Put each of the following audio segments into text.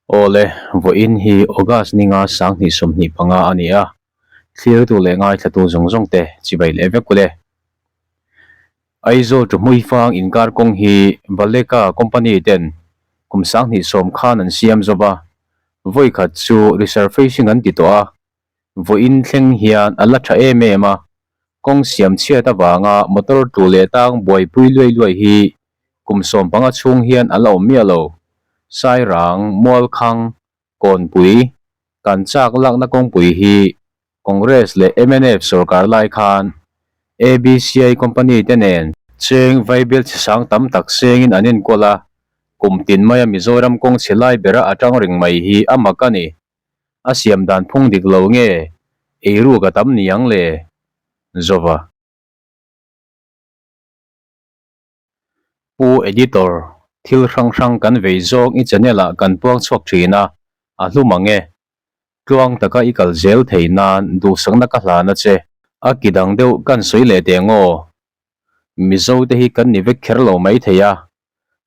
Awle, vawiin hi August ninga 2025 a ni a, thlirtu leh ngaithlatu zawng zawng te chibai leh vek ule. Aizawl to Hmuifang inkar kawng hi Baleka company ten kum 2010 khan an siam zawp a, vawi khat chu resurfacing an ti tawh a, vawiin thleng hian a la tha em em a, kawng siam chhiat avanga motor tlu leh tang buaipui luai luai hi kum 15 chhung hian a la awm miah lo. Sairang, Mualkhang, Kawnpui, kan chak lakna kawngpui hi Congress leh mnf sorkar lai khan ABCI company te nen cheng vaibel chi sang tam tak sengin an enkawl a, kum tin maia Mizoram kawng chhe lai bera a tang reng mai hi a mak a ni. A siam dan phung dik lo nge eiruk a tam niang le? Zova. Pu Editor, thil hrang hrang kan vei zawng i channel ah kan puang chhuak thin a, a hlu mang e. Tluang taka i kal zel thei nan duhsakna ka hlan a che. A ki dang deuh kan sawi leh teh ang aw. Mizo te hi kan ni vek kher lo mai thei a,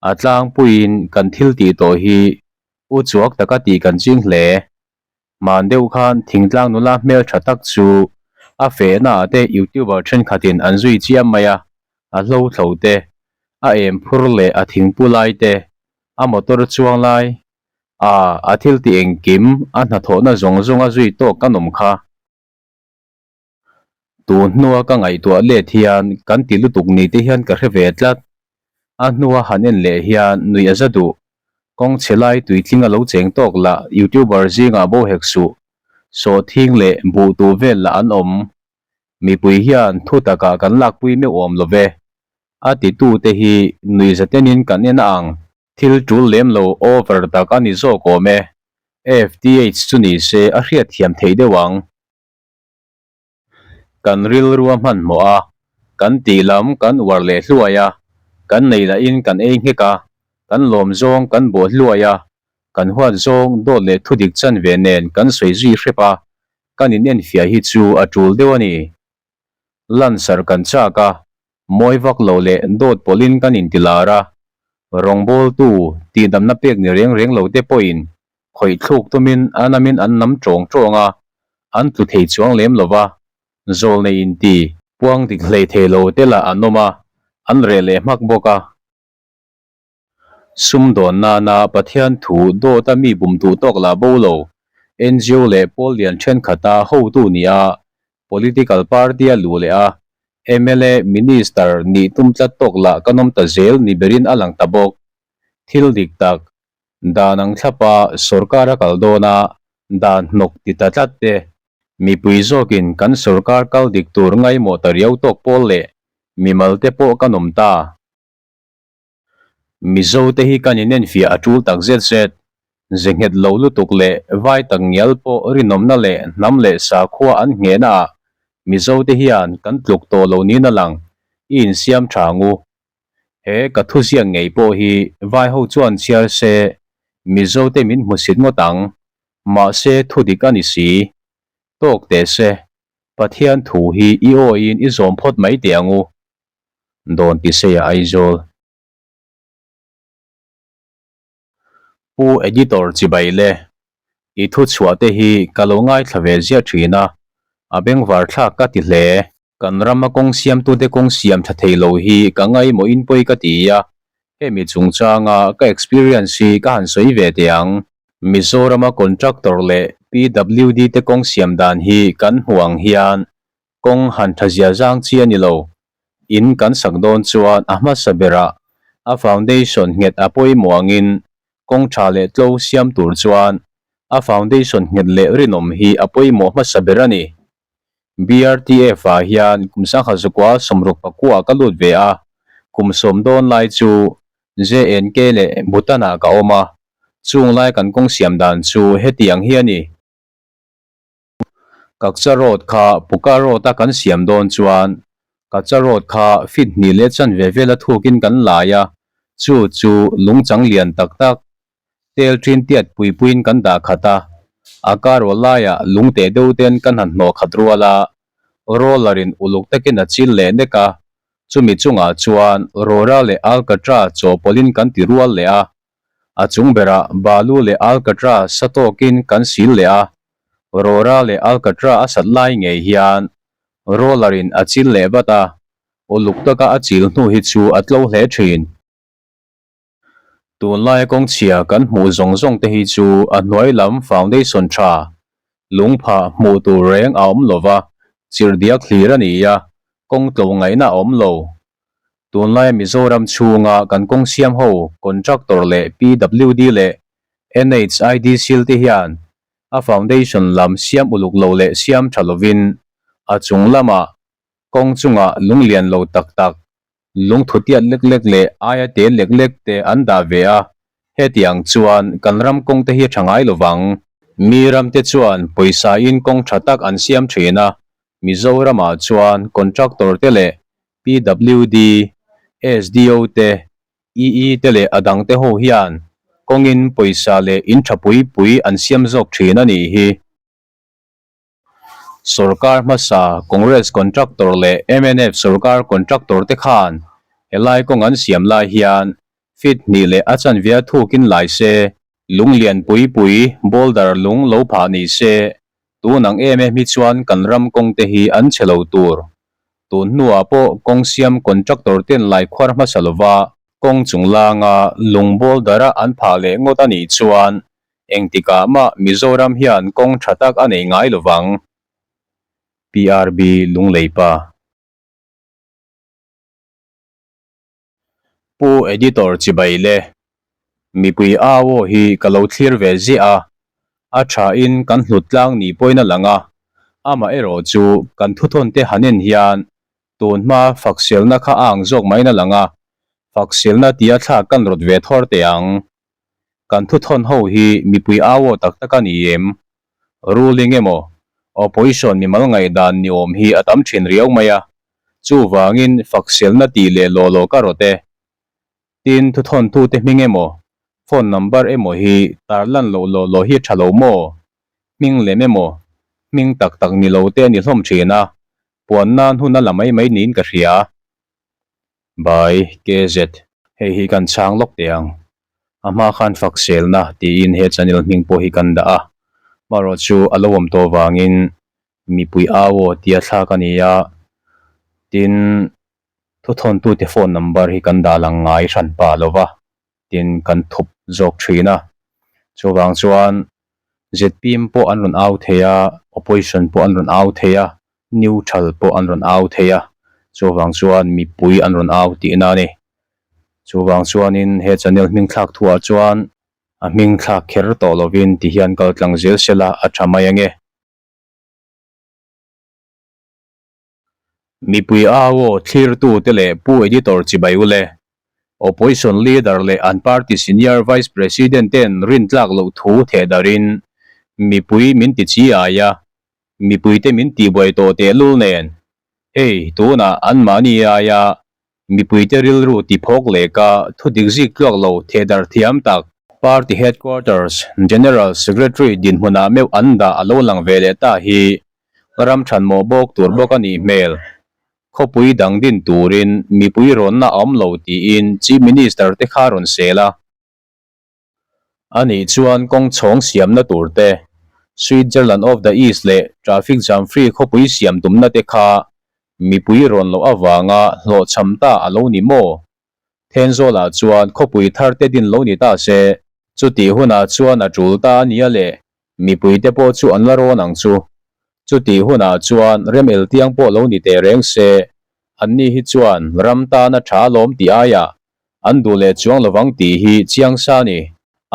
a tlangpuiin kan thil tih tawh hi u chuak taka tih kan ching hle. Hman deuh khan thingtlang nula hmel tha tak chu a fehna ah te youtuber thenkhatin an zui chiam mai a, a hlo thlo te, a em phur leh a thingpu lai te, a motor chuang lai, a a thil tih engkim a hnathawhna zawng zawng a zui tawk kan awm kha. Tun hnua ka ngaihtuah let hian kan ti lutuk ni te hian ka hre ve tlat. A hnua han en leh hian nuih a za duh. Kawng chhe lai tuitling a lo cheng tawk lah youtuber zingah bo hek suh. Sawhthing leh buh tuh vel lah an awm. Mipui hian thu takah kan lakpui meuh awm lo ve. A titute hi nuih za tenin kan en a ang. Thil tul lem lo over tak a ni zawk awm e. FTH chu ni se a hriatthiam theih deuh ang. Kan rilru a hmanhmawh a, kan tih lam kan uar leh hluai a, kan nei lahin kan ei nghek a, kan lawm zawng kan bawh hluai a, kan huat zawng dawt leh thudik chan ve nen kan sawi zui hrep a, kan inenfiah hi chu a tul deuh a ni. Lansar kan chak a, mawi vak lo leh dawt pawlhin kan intilar a, rawngbawltu tihdamna pek ni reng reng lo te pawhin khawih thluk tumin a namin an nam tawng tawng a, an tlu thei chuang lem lo va, zawl nei inti puang dik hlei thei lo te lah an awm a, an reh leh hmak bawk a. Sum dawn nana Pathian thu dawta mi bum duh tawk lah bo lo, ngo leh pawl lian thenkhat-a hotu nia political party-a luh leh a mla, minister nih tum tlat tawk lah kan awm ta zel ni berin a lang ta bawk. Thil dik tak, Dan ang thlapa sorkar a kal dawn a, dan hnawk ti ta tlat te. Mipui zawkin kan sorkar kal dik tur ngaimawh ta riau tawk pawl leh mimal te pawh kan awm ta. Mizo te hi kan inenfiah a tul tak zet zet. Ze nghet lo lutuk leh vai tak ngial pawh rinawmna leh hnam leh sakhua an nghehna ah Mizo te hian kan tluk tawh lo niin a lang, i insiam tha ang u. He ka thuziak ngei pawh hi vai ho chuan chhiar se Mizo te min hmusit ngawt ang, mahse thu dik a ni si. Tawk teh se, Pathian thu hi i awiin i zawm phawt mai teh ang u. Dawn ti seia Aizawl. Pu Editor chibai le, i thu chhuah te hi ka lo ngaithla ve ziah thin a, a bengvar thlak ka ti hle. Kan rama kawng siamtute kawng siam tha thei lo hi ka ngaimawhin pawi ka ti a, hemi chungchanga ka experience hi ka han sawi ve teh ang. Mizorama contractor leh PWD te kawng siam dan hi kan hmuh ang hian kawng han tha zia zang chi a ni lo. In kan sak dawn chuan a hmasa berah a foundation nghet a pawimawh angin kawng tha leh tlo siam tur chuan a foundation nghet leh rinawm hi a pawimawh hmasa ber a ni. BRTF ah hian kum 1960 pakua ka lut ve a, kum 10 dawn lai chu JNK leh Bhutan ah ka awm a, chung lai kan kawng siam dan chu hetiang hi a ni. Kakcha road kha Puka road a kan siam dawn chuan Kacha road kha feet hnih leh chanve vela thukin kan lai a, chu chu lungchang lian tak tak Tel ṭin tiat pui puiin kan dah khat a, a kar aw laiah lung teh deuh ten kan han hnawh khat rual a, roller in uluk takin a chil leh nek a, chumi chungah chuan rawra leh alkatra chawhpawlhin kan ti rual leh a. A chung berah balu leh alkatra sa tawkin kan sil leh a, rawra leh alkatra a sat lai ngei hian roller in a chil leh vat a, uluk taka a chil hnu hi chu a tlo hle thin. Tunlaia kawngchhia kan hmuh zawng zawng te hi chu a hnuai lam foundation tha lungpha hmuh tur reng a awm lova, chirhdiak hlir a ni a, kawng tlo ngaihna a awm lo. Tunlaia Mizoram chhunga kan kawng siam ho contractor leh PWD leh NHIDCL te hian a foundation lam siam uluk lo leh siam tha lovin a chung lamah kawng chungah lunglian lo tak tak Lungthutiat lek lek leh aia te lek lek te an dah ve a, hetiang chuan kan ram kawng te hi a tha ngai lo vang. Mi ram te chuan pawisa in kawng tha tak an siam thin a, Mizoramah chuan contractor te leh PWD, SDO te, EE te leh a dang te ho hian kawngin pawisa leh in tha pui pui an siam zawk thin a nih hi. Sorkar hmasa Congress contractor leh mnf sorkar contractor te khan helai kawng an siam lai hian feet hnih leh a chanve a thukin lai se, lung lian pui pui boulder lung lo phah ni se, tun ang em em hi chuan kan ram kawng te hi an chhe lo tur. Tun hnuah pawh kawng siam contractor ten lai khuar hmasa lova kawng chunglanga lung boulder a an phah leh ngawt a nih chuan Engtikah mah Mizoram hian kawng tha tak a nei ngai lo vang. PRB Lunglei pa. Pu Editor chibai le. Mipui au aw hi ka lo thlir ve ziah a, a tha in kan hlut tlang ni pawhin a lang a, amaherawh chu kan thuthawn te han en hian tun hma fakselna kha a ang zawk maiin a lang a, fakselna tia thlak kan rawt ve thawr teh ang. Kan thuthawn ho hi mipui au aw tak tak a ni em? Ruling emaw, opposition mimal ngaihdan ni awm hi a tam thin riau mai a, chuvangin fakselna tih leh law law ka rawt e. Tin, thuthawntute hming emaw, phone number emaw hi tarlan loh law law hi tha lo maw? Hming lem emaw, hming tak tak ni lo te a ni hlawm thin a, puan nan hun a la mai mai niin ka hria. By KZ. Hei hi kan chhang lawk teh ang. A hma khan Fakselna tiin he channel hming pawh hi kan dah a. Marawh chu a lo awm tawh vangin mipui au aw tia thlak a ni a. Tin, thuthawntute phone number hi kan dah lang ngai hran pah lo va. Tin, kan thup zawk thin a. Chuvang chuan zpm pawh an rawn au thei a, opposition pawh an rawn au thei a, neutral pawh an rawn au thei a. Chuvang chuan mipui an rawn au tihna a ni. Chuvang chuanin he channel hming thlak thuah chuan a hming thlak kher tawh lovin ti hian kal tlang zel sela a tha mai ange. Mipui au aw thlirtute leh Pu Editor chibai u le. Opposition Leader leh an party Senior Vice President ten rintlak loh thu thehdarhin mipui min ti chi ai a, mipuite min tihbuai tawh tehlul nen hei tunah anmahni aia Mipuite rilru ti phawk leh ka thu dik zik tluak lo thehdar thiam tak. Party Headquarters General Secretary dinhmunah meuh an dah a lo lang ve leh ta hi ram thanmawh bawk tur bawk a nih hmel. Khawpui dang din turin mipui rawnna a awm lo tiin Chief Minister te kha rawn sel a. A nih chuan kawng chhawng siamna tur te, Switzerland of the East leh traffic jam free khawpui siam tumna te kha mipui rawn loh avanga hlawhchham ta a lo ni maw? Thenzawlah chuan khawpui thar te din lo ni ta se, chutih hunah chuan a tul ta a nia le, mipui te pawh chu an la rawn ang chu. Chutih hunah chuan rem eltiang pawh lo ni teh reng se, anni hi chuan ram tana tha alawm tih aiah An duh leh chuang lovang tih hi chiang sa ni.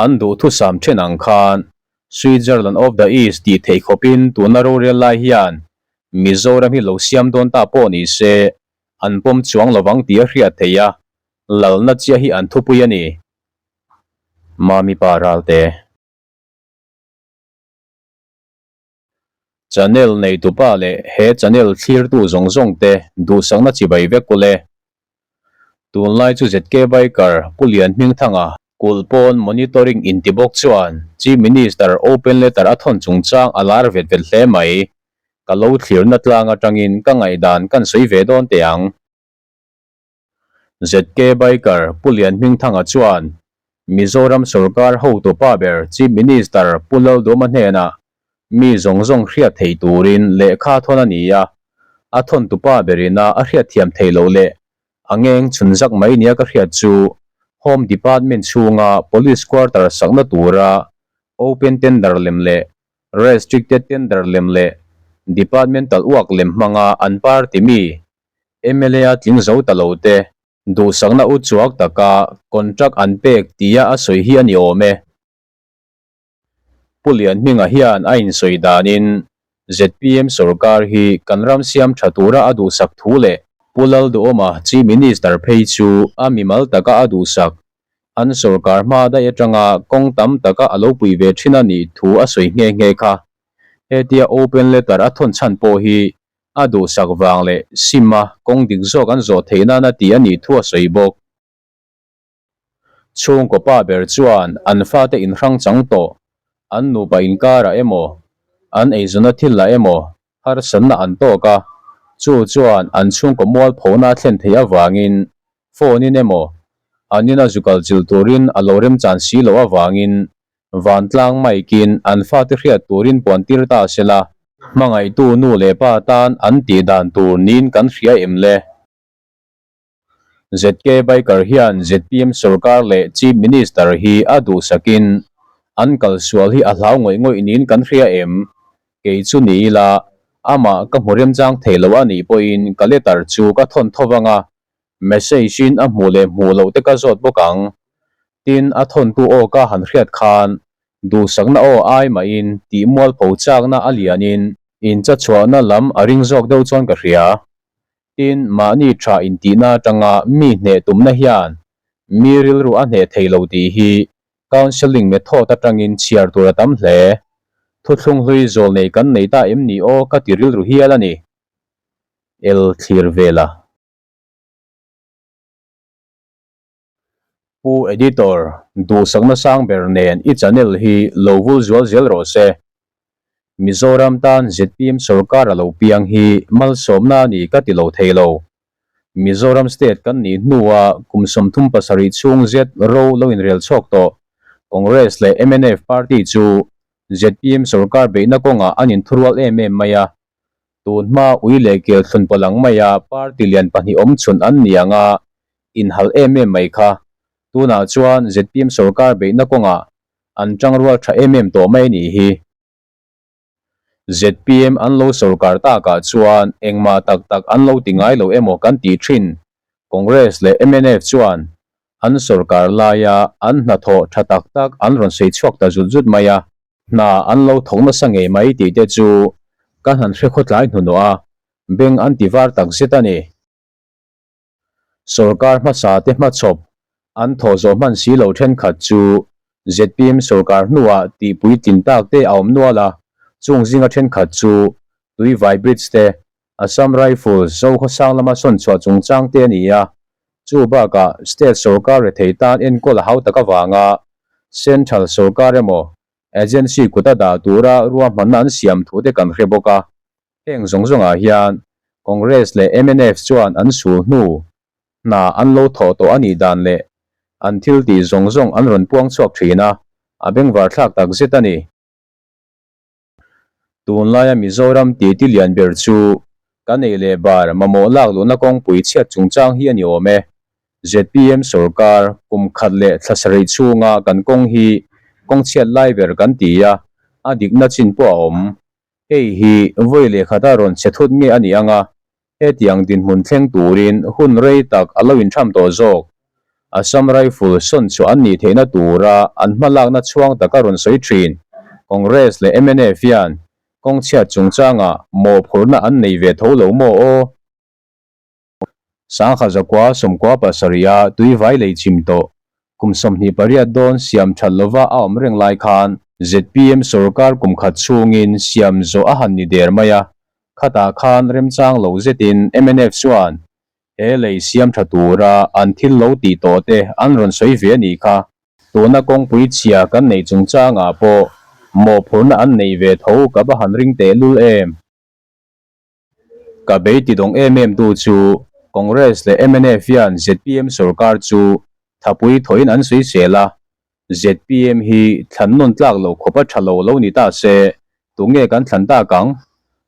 An duh thusam then ang khan Switzerland of the East tih theih khawpin tuna rorel lai hian Mizoram hi lo siam dawn ta pawh ni se an pawm chuang lovang tih a hriat theih a, lalna chiah hi an thupui a ni. Mami pa Ralte. Channel neitupa leh he channel thlirtu zawng zawng te duhsakna chibai vek u le. Tunlai chu ZK Biker Pu Lian Hmingthanga kulh pawn monitoring inti bawk chuan Chief Minister open letter a thawn chungchang a lar vet vet hle mai. Ka lo thlirna tlang atangin ka ngaihdan kan sawi ve dawn teh ang. ZK Biker Pu Lian Hmingthanga chuan. Mizoram sorkar hotupa ber Chief Minister Pu Lalduhoma hnenah mi zawng zawng hriat theih turin lehkha thawn a ni a, a thawntupa berina a hriatthiam theih loh leh a ngeng chhun zak mai nia ka hriat chu Home Department chhunga Police Quarter sakna tura Open Tender lem leh Restricted Tender lem leh Departmental uak lem hmanga an party mi mla a tling zo ta lo te Duhsakna u chuak taka contract an pek tia a sawi hi a ni awm e. Pu Lianhminga hian a insawi danin zpm sorkar hi kan ram siam tha tura a duhsak thu leh Pu Lalduhawma Chief Minister phei chu a mimal taka a duhsak an sorkar hma daih atanga kawng tam taka a lo pui ve thin a nih thu a sawi nghe nghe kha. Hetia open letter a thawn chhan pawh hi A duhsak vang leh sim a kawng dik zawk an zawh theih nana tih a nih thu a sawi bawk. Chhungkaw pa ber chuan an fate inhrang chang tawh, an nupa inkarah emaw, an eizawnna thil ah emaw harsatna an tawk a, chu chuan an chhungkaw mualphona a thlen theih avangin phone in emaw, an ina zukal chilh turin a lo remchan si loh avangin Vantlang maikin an fate hriat turin puantir ta se la. Hmangaihtu nu leh pa tan an tih dan tur niin kan hria em le? ZK Biker hian zpm sorkar leh Chief Minister hi a duhsakin an kalsual hi a hlau ngawih ngawih niin kan hria em? Kei chu ni ila, amah ka hmu remchang thei lo a nih pawhin ka letter chu ka thawn tho vang a, message in a hmuh leh hmuh loh te ka zawt bawk ang. Tin, a thawntu aw ka han hriat khan duhsakna aw ai mahin tih mualpho chakna a lianin inchachhuahna lam a ring zawk deuh chuan ka hria. Tin, mahni tha intihna atanga mi hneh tumna hian mi rilru a hneh thei lo tih hi counselling method atangin chhiar tur a tam hle. Thuthlung hlui zawl nei kan nei ta em ni aw ka ti rilru hial a ni. El thlir vela. Pu Editor, duhsakna sang ber nen i channel hi lo vul zual zel rawh se. Mizoram tan zpm sorkar a lo piang hi malsawmna a ni ka ti lo thei lo. Mizoram state kan nih hnua kum 37 chhung zet ro lo inrel chhuak tawh Congress leh mnf party chu zpm sorkar beihna kawngah an inthurual em em mai a, Tun hma ui leh kel thlun pawlh ang maia party lian pahnih awm chhun an ni ang a, inhal em em mai kha. Tunah chuan zpm sorkar beihna kawngah an tangrual tha em em tawh mai nih hi. Zpm an lo sorkar takah chuan engmah tak tak an lo ti ngai lo emaw kan tih thin. Congress leh mnf chuan an sorkar laia an hnathawh tha tak tak an rawn sei chhuak ta zut zut mai a. Hna an lo thawk nasa ngei mai tih te chu kan han hre khawtlai hnuhnawh a, beng an ti var tak zet a ni. Sorkar hmasa te hmachhawp an thawh zawh hman si lo thenkhat chu zpm sorkar hnuah tihpui tlin tak te a awm nual a, chung zinga thenkhat chu Tuivai Bridge te, Assam Rifles Zokhawsang lama sawn chhuah chungchang te a ni a, chu bakah state sorkar rethei tan enkawl a hau tak avanga Central sorkar emaw agency kuta dah tura ruahmanna an siam thu te kan hre bawk a, heng zawng zawngah hian Congress leh mnf chuan an sul hnu hna an lo thawh tawh a nih dan leh an thil tih zawng zawng an rawn puang chhuak thin a, a bengvar thlak tak zet a ni. Tunlaia Mizoram titi lian ber chu kan ei leh bar mamawh lak luhna kawngpui chhiat chungchang hi a ni awm e. Zpm sorkar kum khat leh thla sarih chhunga kan kawng hi kawng chhiat lai ber kan ti a, a dikna chin pawh a awm. Hei hi vawi leh khata rawn chhe thut nge a ni ang a, Hetiang dinhmun thleng turin hun rei tak a lo intham tawh zawk. Assam Rifle sawn chhuah an nih theihna tura an hmalakna chhuang taka rawn sawi thin. Congress leh mnf hian kawng chhiat chungchangah mawhphurhna an nei ve tho lo maw aw? Sangha zakua sawmkua pasarih a tuivai lei chim tawh kum 28 dawn siam that lova a awm reng lai khan zpm sorkar kum khat chhungin siam zawh a han ni der mai a, Khatah khan remchang lo zetin mnf chuan he lei siam tha tura an thil lo tih tawh te an rawn sawi ve a nih kha. Tuna kawngpui chhia kan neih chungchangah pawh mawhphurhna an nei ve tho ka va han ring teh lul em. Ka bei tidawng em em tu chu Congress leh mnf hian zpm sorkar chu thapui thawhin an sawi sel a. Zpm hi thlan nawn tlak lo khawpa tha lo lo ni ta se, tunge kan thlan tak ang?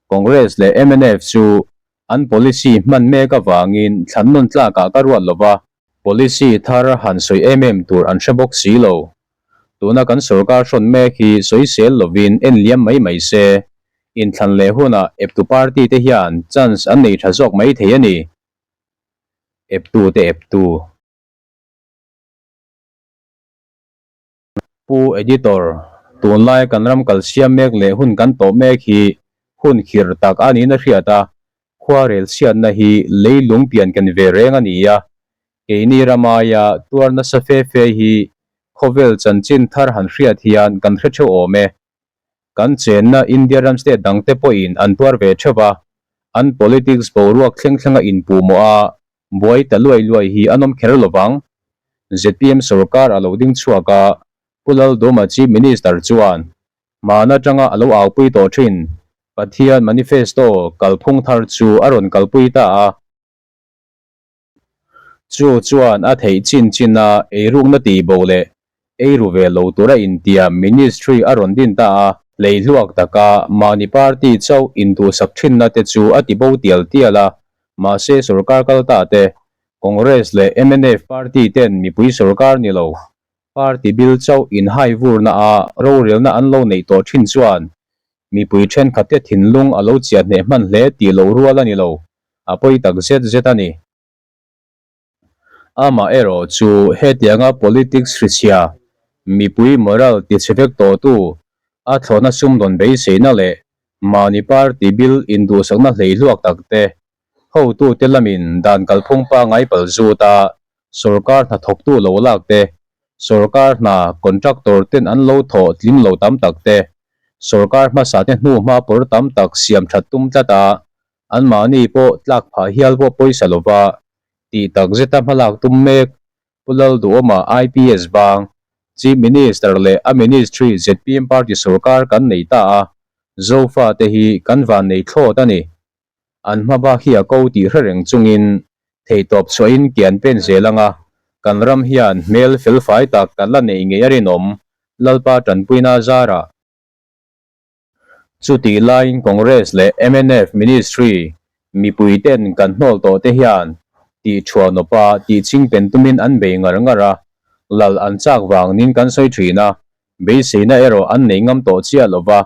Congress leh mnf chu an policy hman mek avangin thlan nawn tlakah ka ruat lo va, policy thar han sawi em em tur an hre bawk si lo. Tuna kan sorkar hrawn mek hi sawisel lovin en liam mai mai se, inthlan leh hunah eptu party te hian chance an nei tha zawk mai thei a ni. Eptu te eptu. Pu Editor, tunlai kan ram kal siam mek leh hun kan tawh mek hi hun khirh tak a niin a hriat a, khuarel chhiatna hi leilung pian ken ve reng a ni a, keini ramaia tuar nasa fe fe hi khawvel chanchin thar han hriat hian kan hre theuh awm e. Kan chenna India ram state dangte pawhin an tuar ve theuh a, an politics boruak thleng thlenga inpuhmawh a, buai ta luai luai hi an awm kher lo vang. Zpm sorkar a lo ding chhuak a, Pu Lalduma Chief Minister chuan hman atanga a lo aupui tawh thin Pathian Manifesto kalphung thar chu a rawn kalpui ta a. Chu chuan a theih chin chin a eirukna tihbo leh eiru ve lo tura intia Ministry a rawn din ta a. Leihluak taka mahni party chauh induhsak thinna te chu a tibo tial tial a, mahse sorkar kal ta te, Congress leh mnf party ten mipui sorkar ni lo, party bil chauh inhai vurna a rorelna an lo neih tawh thin chuan mipui thenkhat te thinlung a lo chiah hneh hman hle tih loh rual a ni lo, a pawi tak zet zet a ni. Amaherawh chu hetianga politics hrichhia, mipui moral tichhe vek tawhtu, a thlawhna sumdawn beiseina leh mahni party bil induhsakna hleihluak tak te, hotute lamin dan kalphung pangngai pal zut a, sorkar hnathawktu lo lak te, sorkar hna contractor ten an lo thawh tling lo tam tak te, sorkar hmasa te hnuhma pawr tam tak siam that tum tlat a, Anmahni pawh tlak phah hial pawh pawisa lova tih tak zeta hmalak tum mek Pu Lalduhawma IPS bang Chief Minister leh a Ministry zpm Party sorkar kan nei ta a, Zofa te hi kan van nei thlawt a ni. An hma bak hi a ko tih hre reng chungin theihtawp chhuahin ke an pen zel anga kan ram hian hmel felfai tak kan la neih ngei a rinawm Lalpa tanpuina zarah. Chutih laiin Congress leh mnf Ministry mipui ten kan hnawl tawh te hian tih thuanawpa tih chingpen tumin an bei ngar ngar a, lal an chak vang nin kan sawi thin a, beiseina erawh an nei ngam tawh chiah lova,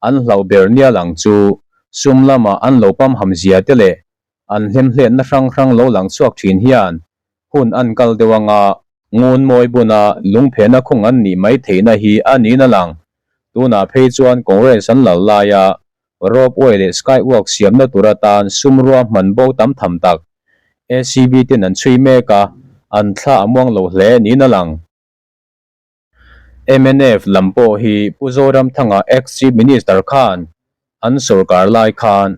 an hlauh ber nia lang chu sum lama an lo pamham zia te leh an hlemhletna hrang hrang lo lang chhuak thin hian hun an kal deuh anga ngun mawi buna lungphehna khung an nih mai theihna hi a niin a lang. Tunah phei chuan Congress an lal laia rope way leh sky walk siamna tur atan sum ruahman bo tam tham tak ACB ten an chhui mek a, an thla a muang lo hle niin a lang. Mnf lam pawh hi Pu Zoramthanga ex-Chief Minister khan an sorkar lai khan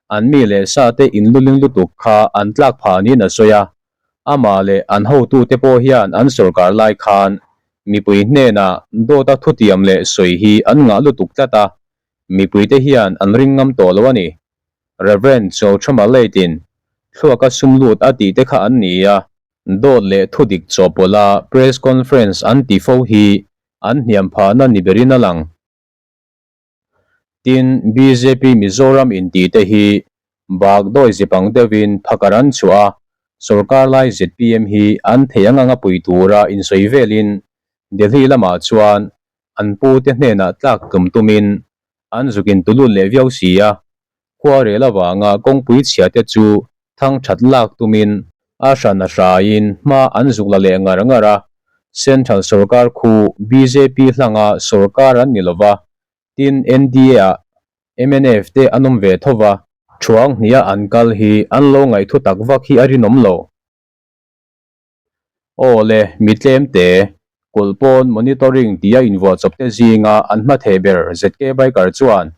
an mi leh sa te inluling lutuk kha an tlak phah niin a sawi a, amah leh an hotute pawh hian an sorkar lai khan mipui hnenah dawta thutiam leh sawi hi an ngah lutuk tlat a, mipuite hian an ring ngam tawh lo a ni. Rev. Chawthama Late-in thluaka sum lut a tih te kha an ni a. Dawt leh thudik chawhpawlh a press conference an ti fo hi an hniam phahna ni berin a lang. Tin, bjp Mizoram inti te hi bak dawi zip ang deuhin phakar an chhuah a, sorkar lai zpm hi an thei ang anga pui tura insawi velin Delhi lamah chuan an pute hnenah tlak tlum tumin an zuk intulut leh viau si a, Khuarel avanga kawngpui chhia te chu thang that lak tumin a hran a hraiin hma an zuk la leh ngar ngar a, Central sorkar khu bjp hlanga sorkar an ni lova, tin NDA ah mnf te an awm ve tho va. Thuang hniha an kal hi an lo ngaihthu tak vak hi a rinawm lo. Aw le, mi tlem te, kulh pawn monitoring tia invuah chawp te zinga an hma thei ber ZK Biker chuan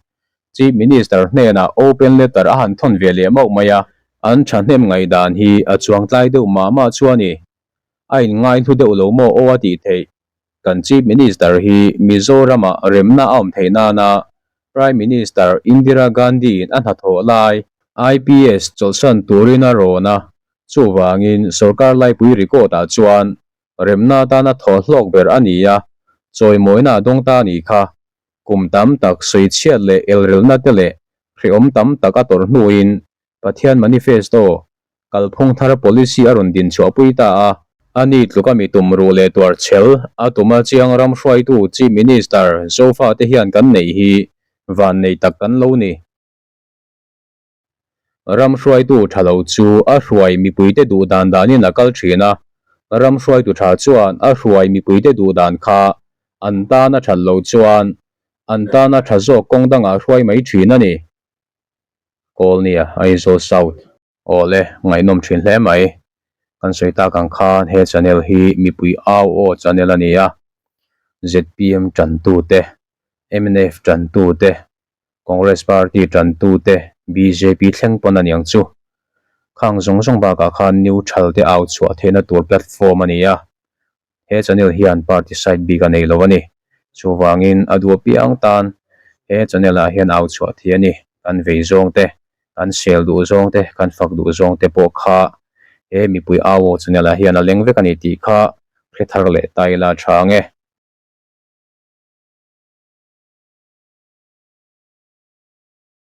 Chief Minister hnenah open letter a han thawn ve leh mauh mai a, an thahnem ngaihdan hi a chuang tlai deuh mah mah chu a ni. A inngaihlu deuh lo maw aw a tih theih. Kan Chief Minister hi Mizoramah remna a awm theih nana Prime Minister Indira Gandhi-in a hnathawh lai IPS chawlhsan turin a rawn a, Chuvangin, sorkar laipui record-ah chuan remna atana thaw hlawk ber a ni a. Chawimawina a dawng ta a nih kha. Kum tam tak sawichhiat leh elrelna te leh hrehawm tam tak a tawrh hnuin Pathian manifesto, kalphung thar policy a rawn din chhuahpui ta a. A ni tluka mi tum ruh leh tuar chhel a tuma chiang ram hruaitu Chief Minister Zofa te hian kan neih hi vannei tak kan lo ni. Ram hruaitu tha lo chu a hruai mipuite duh dan danin a kal thin a, ram hruaitu tha chuan a hruai mipuite duh dan kha an tan a that loh chuan an tana tha zawk kawng dangah hruai mai thin a ni. Kawlnia, Aizawl South. Awle, ngaihnawm thin hle mai. Kan sawi tak ang khan he channel hi mipui au aw channel a ni a, zpm tantute, mnf tantute, Congress party tantute, bjp thleng pawn a niang chu. Khang zawng zawng bakah khan neutral te au chhuah theihna tur platform a ni a, He channel hian party side bik a nei lo a ni. Chuvangin a duh apiang tan he channel ah hian au chhuah thei a ni. Kan vei zawng te, kan sel duh zawng te, kan fak duh zawng te pawh kha he mipui au aw channel ah hian a leng vek a ni tih kha hre thar leh ta ila tha ang e.